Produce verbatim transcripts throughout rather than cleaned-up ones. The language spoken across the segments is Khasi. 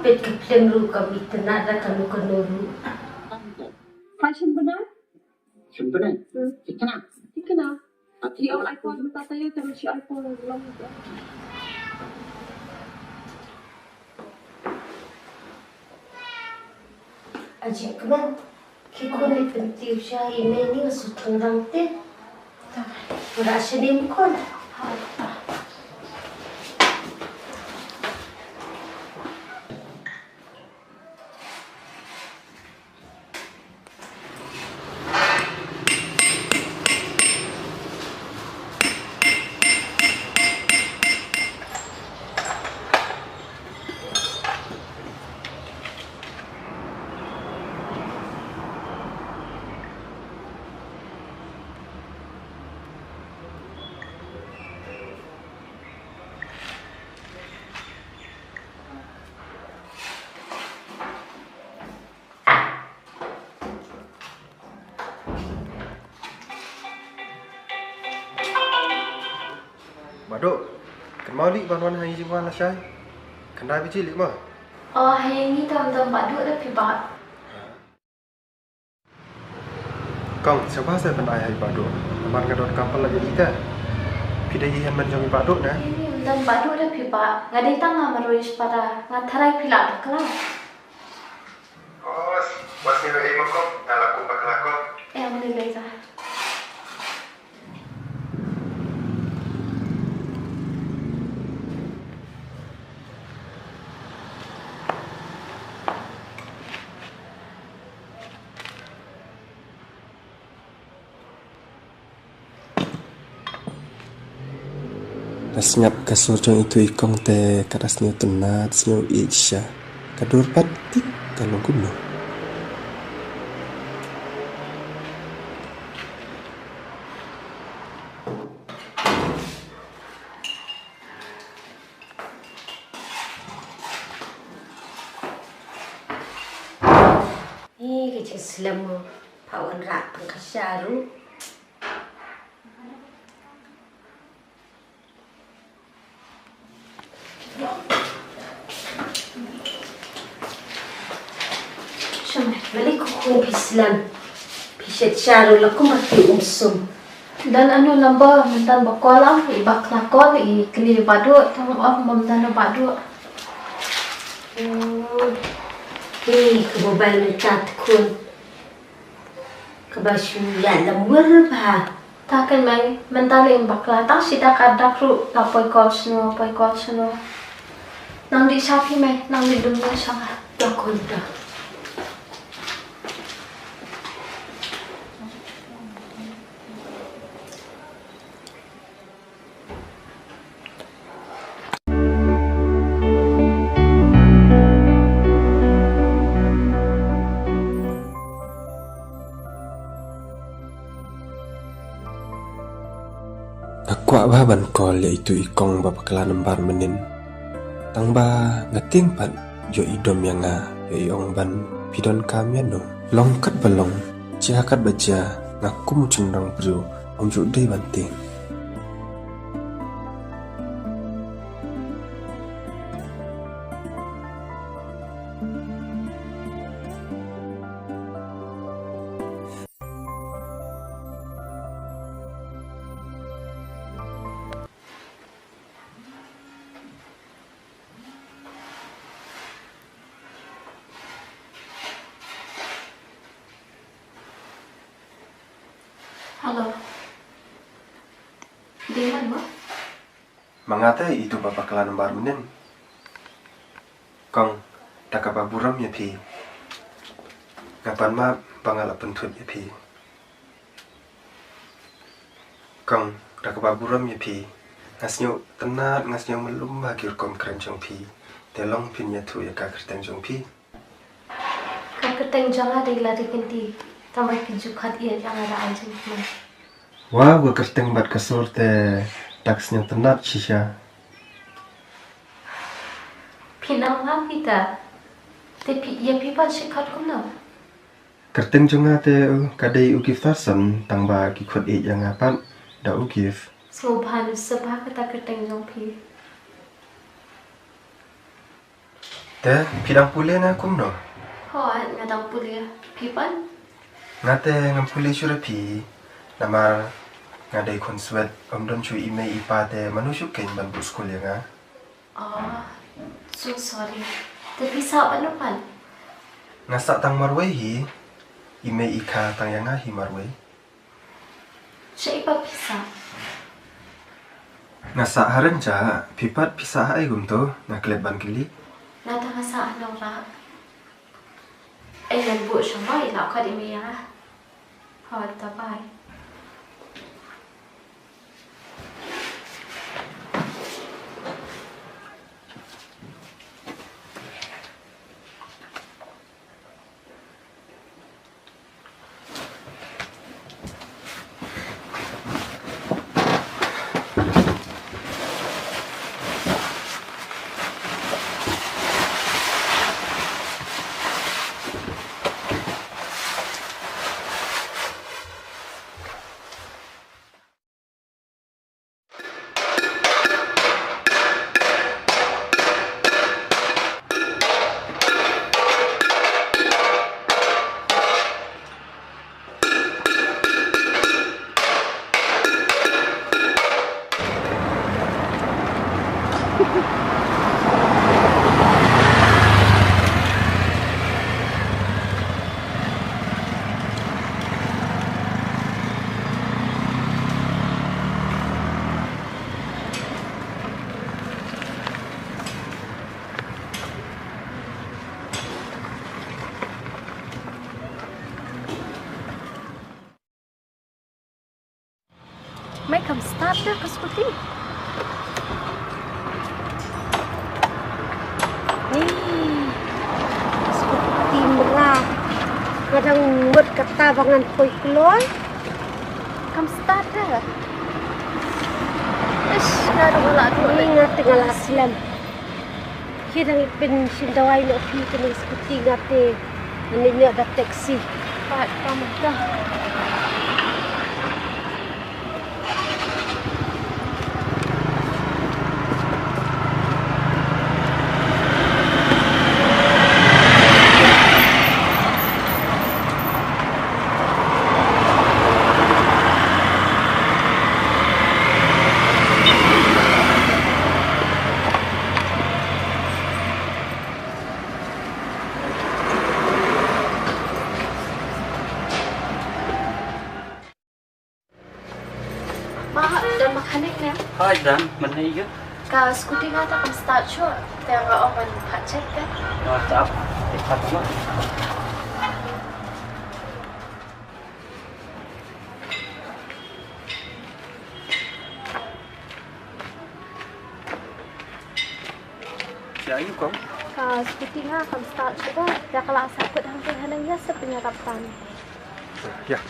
Ka film ruh kam itynnad da kano kano ruh. Fashion benar? Sempena. Hmm. Ikna. Ikna. Ati. Ïa, ai por mynta taïew te shi ai por long. Aji kmen. Ki khun i pynti u sha i mei ni nga shu thang rang te. Ura sha nim khun. Bah Duh, kynmaw lih ban wan ha ïing jingwan lashai. Khyndai baje lih mo. Oh, ha ïing ngi tam tam Bah Duh da phi bah. Kong, sngewbha sa pynai ha i Bah Duh. Namar nga donkam palat ïa ita. Phi dei i hynmen jong i Bah Duh ne? Ym don Bah Duh da phi bah. Nga dei tang nga marwei sha para. Nga tharai phi la bakla. Bos, bos ni ruh ei ma kong, nga la kum bakla kong. Em ni lei da. Da sngap ka sur jong itu i kong te ka da sniew tynnad, sniew ïeit shisha. Ka dur pat tik ka long kumno. Ih, ka jingslem mo. Pha wanrah tang ka sha ruh. Shemai, balei ko khun phi slem? Phi shet sha ruh la kumba phi um sum. Don anu number mynta ba call am, i bakla call, i kylli Bah Duh, tang off mom dan Bah Duh. Hmm. Hi, ka mobile mynta te khun. Kaba shu ïalam wer bha. Ta kynmaw, mynta lei bakla, tang shi da ka dak ruh, la poi call shano, poi call shano. Nang dih sha phi mei, nang dih dum ne sha nga. Ta khun ta. Nga kwah bha ban call ïa itu i kong ba bakla number mynnin. Tang ba nga tieng pat ïoh i dom ïa nga, ïoh i ong ban phi donkam ïano. Long kat ba long, jia kat ba jia, nga kum u shynrang briew, ym ju dei ban tieng. Hello. Dei man mo? Ma nga te itu ba bakla number mynnin. Kong, da kaba burom ïa phi. Nga pan map ba nga la pynthut ïa phi. Kong, da kaba burom ïa phi. Nga sngewtynnad, nga sngew malu ha ki rukom kren jong phi. Te long phin ïathuh ïa ka kyrteng jong phi. Ka kyrteng jong nga dei Lari Kynti. Tang ba phi ju khot ïa nga da ai jingkmen. Wow, ka kyrteng bad ka sur te da ka sngewtynnad shisha. Phi nang wan phi ta. Te phi, ïa phi pat shi khot kumno? Kyrteng jong nga te, uh, ka dei u Gift Arson, tang ba ki khot ïeit ïa nga pat da u Gift. Sngewbha, u sngewbha kata kyrteng jong phi. Te, phi dang pule ne kumno? Hooid, nga dang pule. Phi pat? Nga te ngam pule shuh re phi. Namar nga dei khun swet, ym don shuh i mei i pa te mano shuh keiñ ban buh skul ïa nga. Oh, so sorry. Te phi sah bad no pat? Nga sah tang marwei hi. I mei i kha tang ïa nga hi marwei. Shaei pat phi sah? Nga sah ha Rynjah, phi pat phi sah ha ei kumto, nga klet ban kylli. Nga te nga sah ha Nongrah. Ei ngan buh sha ma i la khot i mei ïa nga. Hooid, ta bye. Mei kam start da ka scooty. Ni scooty mra. Nga dang mut kata ba ngan poi kloi. Kam start da. Ish, nga dang la tu. Ni nga tengah la slem. Ki dang ïa pynshim dawai noh phi kane scooty nga te. Ngan ïa da taxi. Pat pam da. Ma, don mechanic ne? Hooid, don, mynne ïa. Ka scooty nga ta kam start shuh, te nga ong ban pat check te. Nga ta ap, te pat ma. Ïa, ïa kong. Ka scooty nga kam start shuh ba. Ïa ka la sa kut hangtei haneng ïa sa pynïarap tan. Ïa.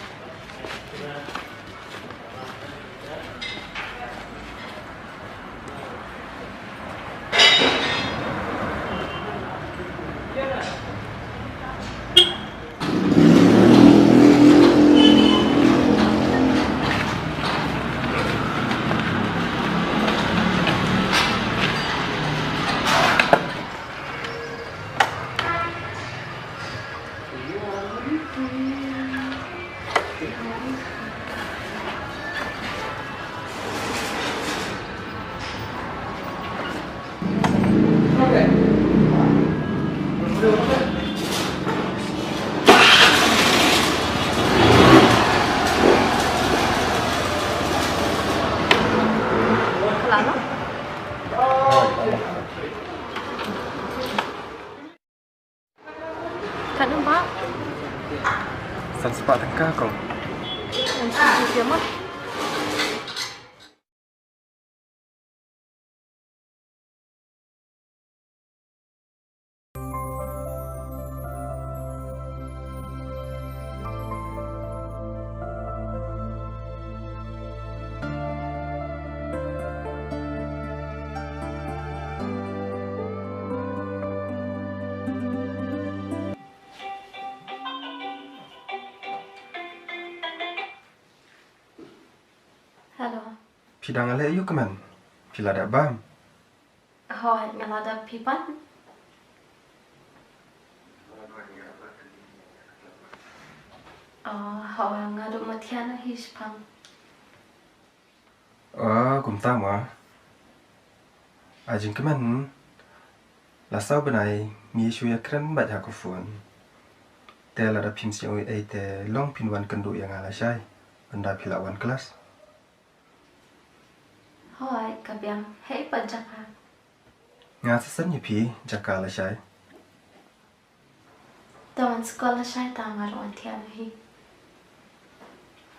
Katno ba? San spah tyngka kong. Ngan shu shu ma. Hello. Phi dang leh aïu kmen? Phi la dep bam? Hooid, nga la dep, phi pat? Oh, hawa nga ruh ma thiah noh hi shaphang. Oh, kumta mo. A jingkmen, la saw bnai ngi shu ïakren beit ha ka phone. Te lada phim sngew ei ei te long phin wan kynduh ïa nga lashai, ynda phi la wan klas. Hooid, ka biang. Hei pat jaka. Nga sa send ïa phi jaka lashai. To wan skul lashai, tang nga ruh ngan thiah noh hi.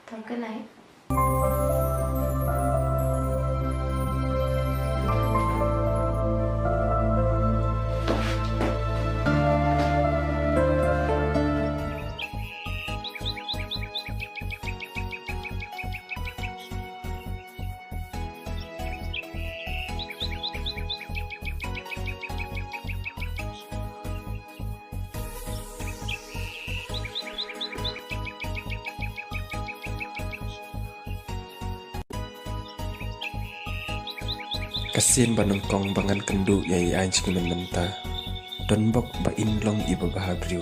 To, good night. Ka sien ba nyngkong ba ngan kynduh ïa i Aiñ Jingkmen mynta, don bok ba in long iba bha briew.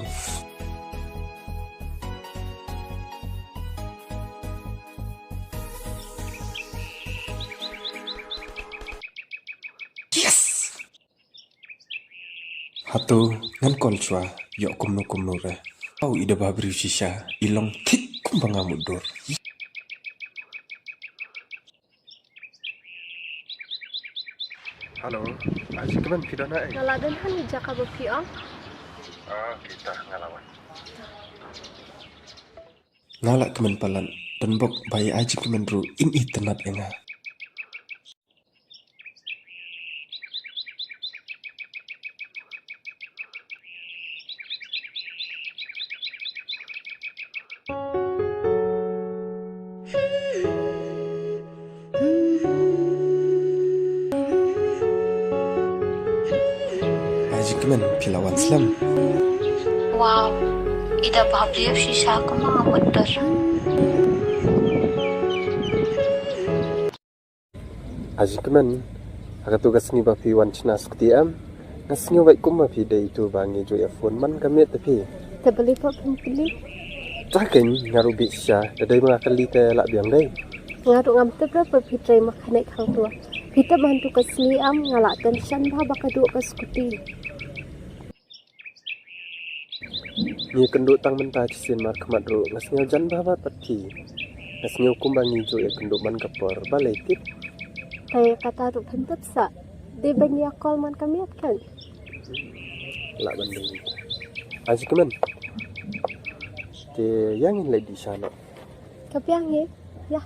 Yes! Hato ngan call shuwa, ïoh kumno kumno re. Aw, i da bha briew shisha, i long thik kumba nga mutdur. Hello, Aiñ Jingkmen, phi don ha ei? Nga la don hangne jaka ba phi ong. Ah, kita nga la wan. Nga la kmen palat, don bok ba i Aiñ Jingkmen ruh in itynnad ïa nga. Aiñ Jingkmen, phi la wan slem. Wow, i da bha briew shisha kumba nga mutdur. Aiñ Jingkmen, ha kato ka sngi ba phi wan shna skuti em, nga sngew beit kumba phi dei itu ba ngi ju ïa phone man ka miet da phi. Te balei pat phim kylli? Te keiñ nga ruh bit shisha, da dei ba nga kylli te lah biang dei. Nga ruh ngam tip re ba phi trei ma khane khang tua. Phi tip man tu ka sngi em nga lah tension bha ba ka duh ka skuti. Ngi kynduh tang mynta shisien markhmat ruh nga sngew jan bha bha pat phi. Nga sngew kumba ngi ju ïa kynduh man ka por, balei tip? Te kata ruh phin tip sa. Dei ban ïa call man ka miet kan. Lah ban dei. Aiñ Jingkmen. Te ïa ngin leit dih sha noh. Ka biang hi. Ïa.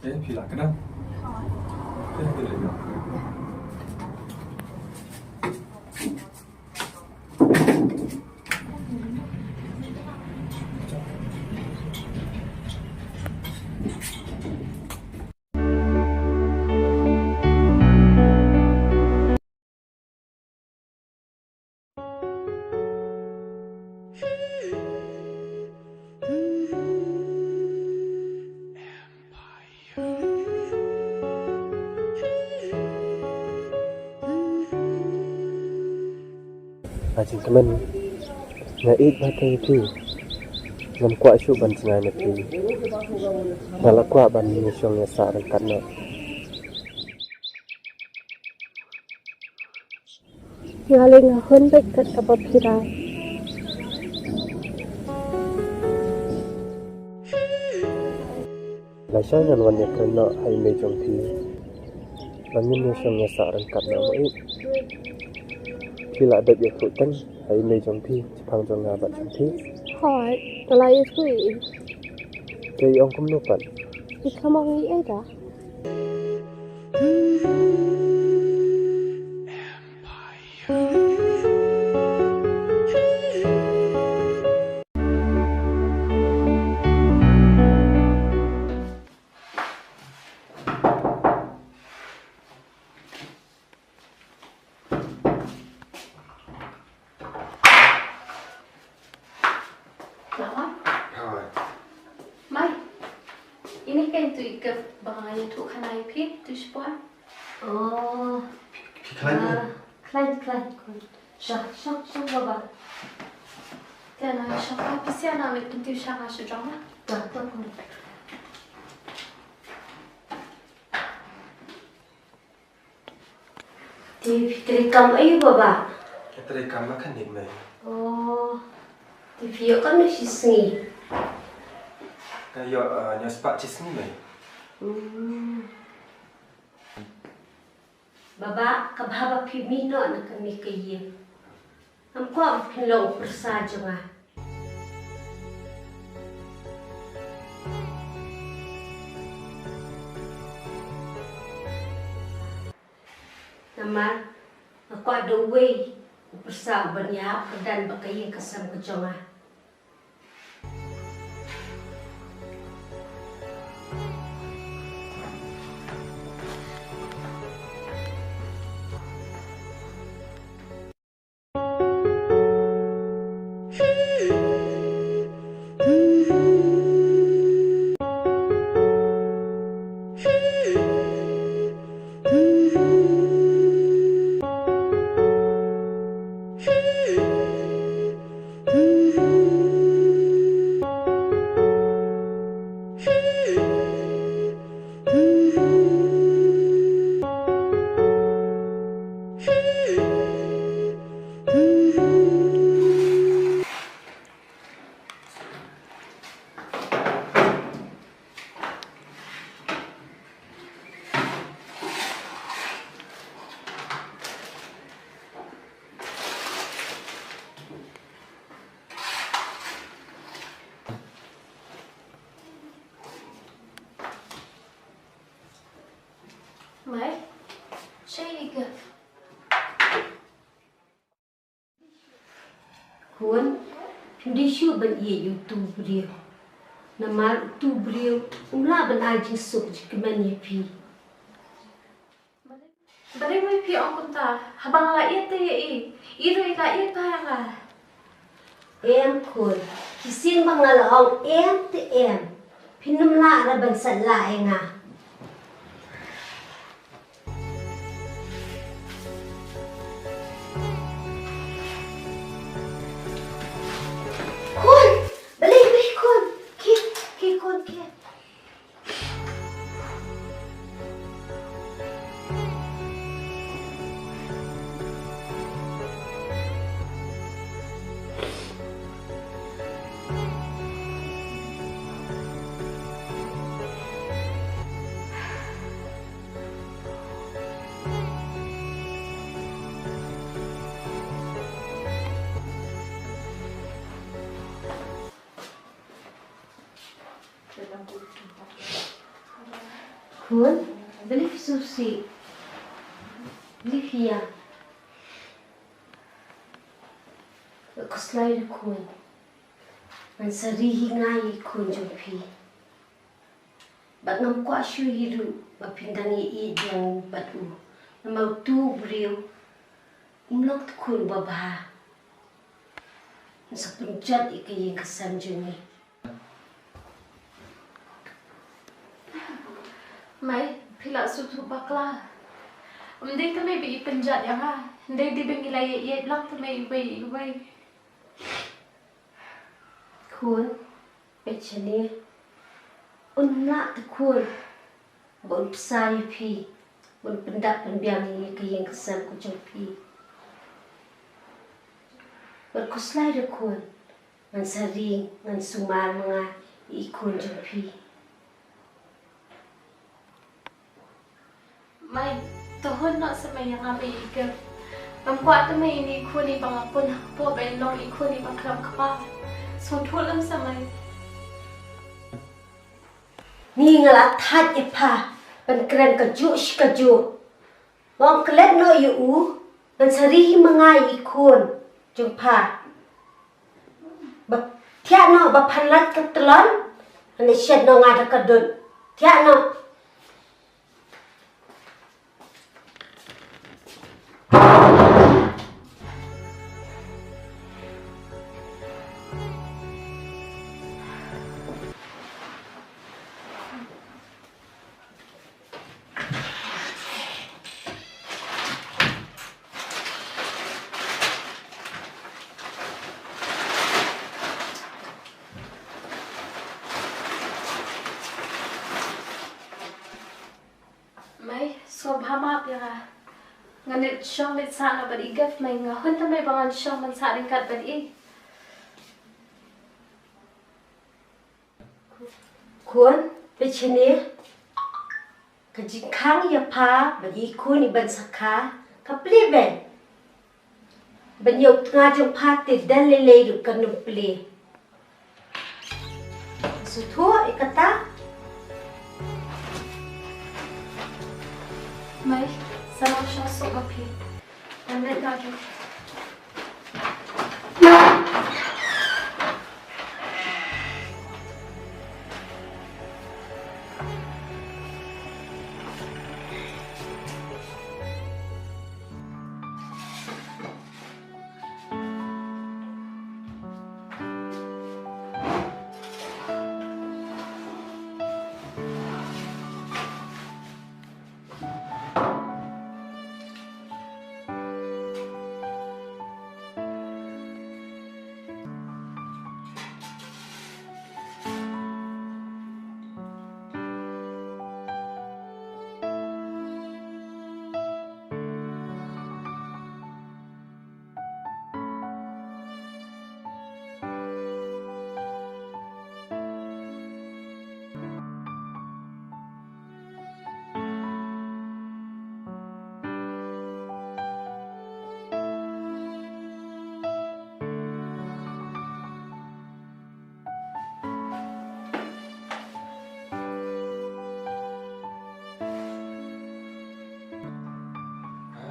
Eh, phi lah kena. Eh, phi lah kena. Aiñ Jingkmen, nga ïeit bha ïa phi. Ngam kwah shuh ban jngai na phi. Nga la kwah ban ïa shong ïa sah ryngkat noh. Nga leh nga hun beit kat kaba phi rai. Lashai ngan wan ïakren noh ha i mei jong phi. Ba ngin ïa shong ïa sah ryngkat noh mo ïeit. Phi lah dep ïathuh teng ha i mei jong phi shaphang jong nga bad jong phi. Hooid, nga la ïathuh ïa i. Te i ong kumno pat? I khlem ong ei ei da. Kan tu ikap ba nga ïathuh khana ïa phi tu shipor. Oh. Phi khlaiñ ne? Ah, khlaiñ, khlaiñ, khlaiñ. Shong, shong, shong, baba. Te na shong ka phi sia na met pyntiu sha nga shu jong na. Ta, ta, khun. Te phi trei kam aïu baba? Nga trei kam mechanic mei. Oh. Te phi ïoh kam na shi sngi? Nga ïoh, eh, hynñiew spah shi sngi mei. Hmm. Baba, ka bha ba phi mih noh na ka mih ka ïing. Ngam kwah ba phin long u pyrsa jong nga. Namar nga kwah da uwei u pyrsa uban ïahap kyrdan bad ka ïing ka sem ka jong nga. Mei, shaei ka? Khun, phim dei shuh ban ïeit ïa utu u briew. Namar utu u briew um lah ban ai jingsuk jingkmen ïa phi. Balei mei phi ong kumta? Haba nga la ïeit te ïa i, i ruh i la ïeit bha ïa nga. Em khun, shisien ba nga la ong em te em. Phin ym lah re ban sat lah ïa nga. Khun, balei, balei khun? Khie, khie khun, khie. Khun, balei phi sngewsih? Balei phi ïa? Khuslai re khun. Ngan sa ri hi nga ïa i khun jong phi. Bad ngam kwah shuh hi ruh ba phin dang ïeit ïeit biang bad u. Namar utu u briew um long u khun uba bha. Ngan sa pynjot ïa ka ïing ka sem jong ngi. Mei, phi la sngewthuh bakla. Ym dei te mei ba i pynjot ïa nga. Ym dei te ba ngi la ïeit ïeit lang te mei iwei iwei. Khun, peit shane. Un lah te khun ba un pynsa ïa phi, ba un pyndap pynbiang ïa ka ïing ka sem ka jong phi. Bad khuslai re khun, ngan sa ri, ngan sumar ma nga ïa i khun jong phi. Mei, to hun noh sa mei ïa nga mei i gep. Ngam kwah te mei ine i khun iba nga pun ha kpoh ba in long i khun iba khlem kpa. Sngewthuh lem sa mei. Ngi nga la thait ïa pha ban kren kajuh shi kajuh. Ong klet noh ïa u, ngan sa ri hi ma nga ïa i khun jong pha. Ba thiah noh ba phan lait ka tlon, ngan ïa shet noh nga da ka dud. Thiah noh. Sngewbha map ïa nga. Ngan leit shong leit sah noh bad i Gift, mei, nga hun tang mei ba ngan shong ban sah ryngkat bad i. Khun, peit shane. Ka jingkhang ïa pha bad i khun i ban sa kha ka plie bad ban ïa u tnga jong pha te dal lei lei ruh kan ym plie. Sngewthuh ïa kata. Mei, sa lam shong suk ma phi. Ngan leit noh te.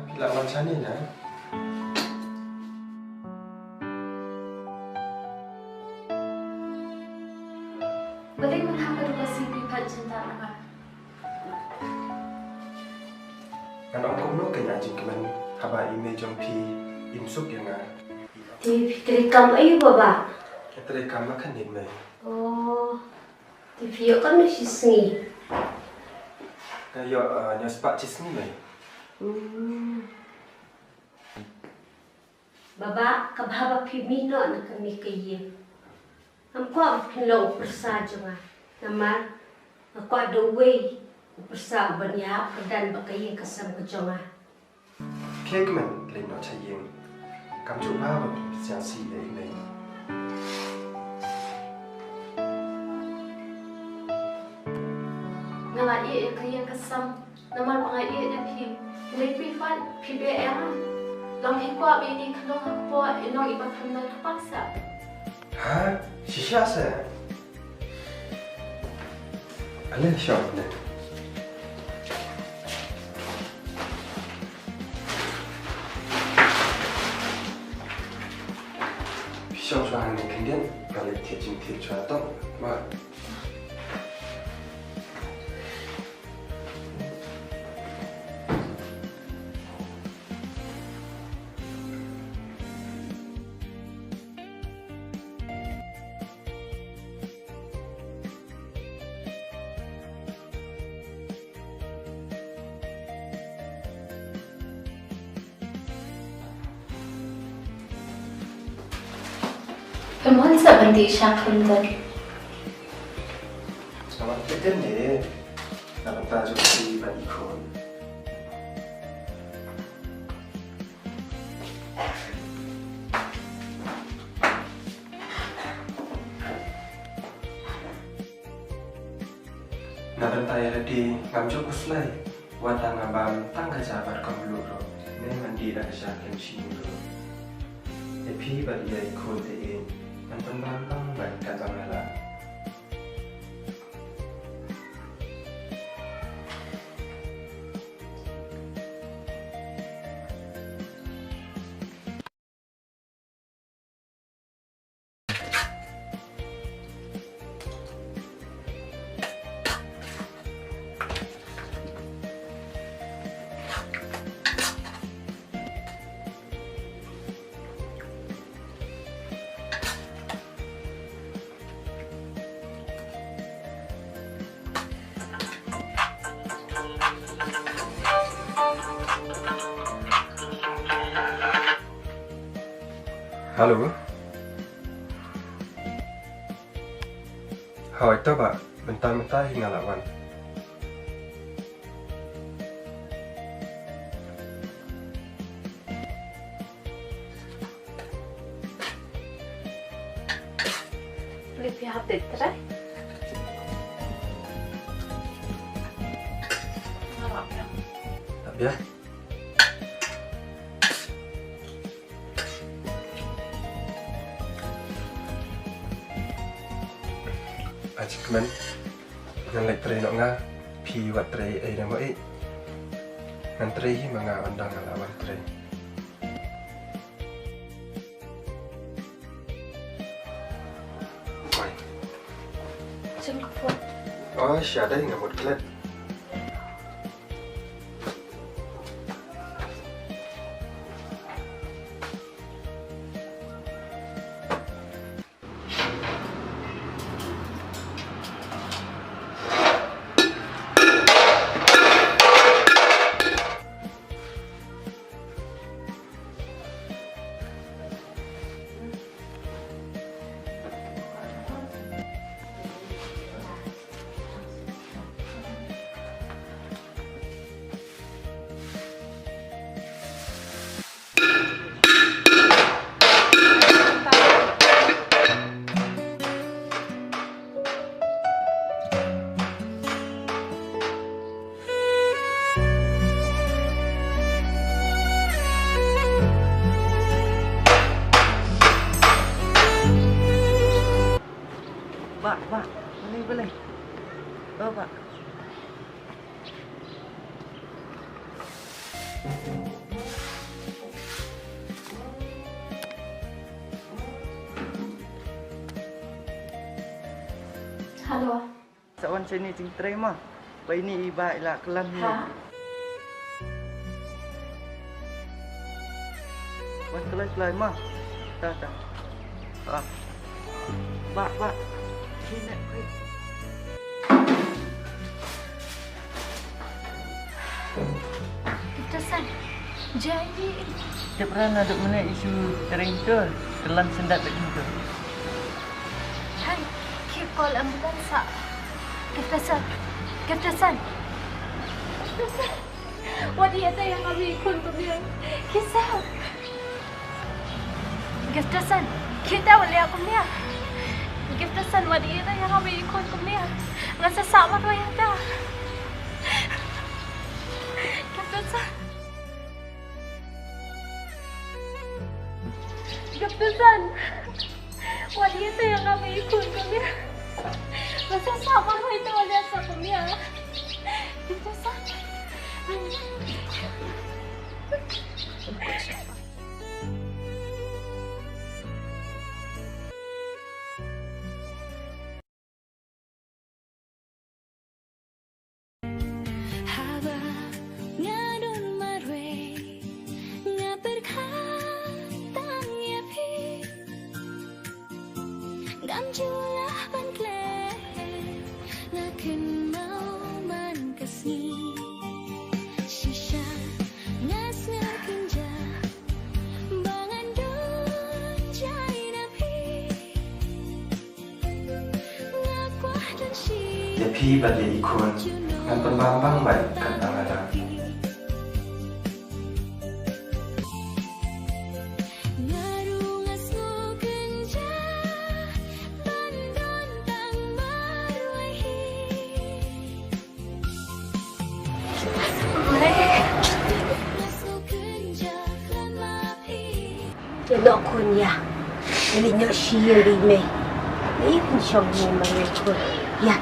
Phi lah wan shane na? Balei mynta ka dei ka sngi phi phet jingthoh na nga? Ngan ong kumno kein ïa jingkmen haba i mei jong phi im suk ïa nga. Te phi treikam aïu baba? Nga treikam mechanic mei. Oh. Te phi ïoh katno shi sngi? Nga ïoh, eh, hynñiew spah shi sngi mei. Hmm. Baba, ka bha ba phi mih noh na ka mih ka ïing. Ngam kwah ba phin long u pyrsa jong nga. Namar nga kwah da uwei u pyrsa uban ïahap kyrdan bad ka ïing ka sem ka jong nga. Khie kmen leit noh sha ïing. Kam ju bha ba phi sngewsih ïa i mei. Nga la ïeh ïa ka ïing ka sem. Namar ba nga ïeit ïa phi. Hynrei phi pat phi beh ïa nga. Long phi kwah ba ine i khyllung ha kpoh i long iba khlem don kyrpang sa. Ha? Shisha se? Ale shong ne. Phi shong shuwa hangne khyndiat, nga leit thied jingthied shuwa tang. Ma. Pynban sa ban dih sha khyndiat. Selamat weekend deh. Na bynta jong phi bad i khun. Na bynta ïa lade ngam ju khuslai, wat la nga bam tang ka ja bad ka mluh ruh, ne ngan dih da ka ja kem shini ruh. Ïa phi bad ïa i khun te in, ngan pynbam tang bad katba nga lah. Hello. Hooid to bah, mynta mynta hi nga la wan. Phi hap dei trei. Hap ïa. Achi kmen. Ngan leit trei noh nga. Phi wat trei ei ne mo ei. Ngan trei hi ma nga, ynda nga la wan trei. Oi. Jong ka phone. Oh, sha dei nga mut klet. Bah, bah, balei, balei? Oh, bah. Hello. Sa wan shane jingtrei mo. Ba ine i bah i la klam hi. Ha? Wan kloi kloi mo. Ta ta. Ah. Bah, bah. Sini, quick. Kita san. Jadi. Tip ra na duk mene isu trei tu. Telan sendat duk tu. Hai, ki call ambulance sa. Gifterson. Gifterson. Gifterson. Wat ïa ta ïa nga ba i khun kumne. Ki sa. Gifterson. Kita wat ïa kumne. Gifterson, wat ïa ta ïa nga ba i khun kumne. Nga sa sah marwei ïa ta. Gifterson. Gifterson. Wat ïa ta ïa nga ba i khun kumne. Nga sa sah marwei ta wat ïa sa kumne. Gifterson. Haba nga don marwei, nga pyrkhat tang ïa phi. Ngam ju lah ban klet, nga kynmaw man ka sngi. Shisha nga sngewkynjah ba ngan don jai na phi. Ïa phi bad ïa i khun ngan pynbang bang bad kata nga dang. Ïa noh khun ïa. Ïa leit noh sha ïing ri mei. Ïa pynshong ïa ma ïa khun. Ïa.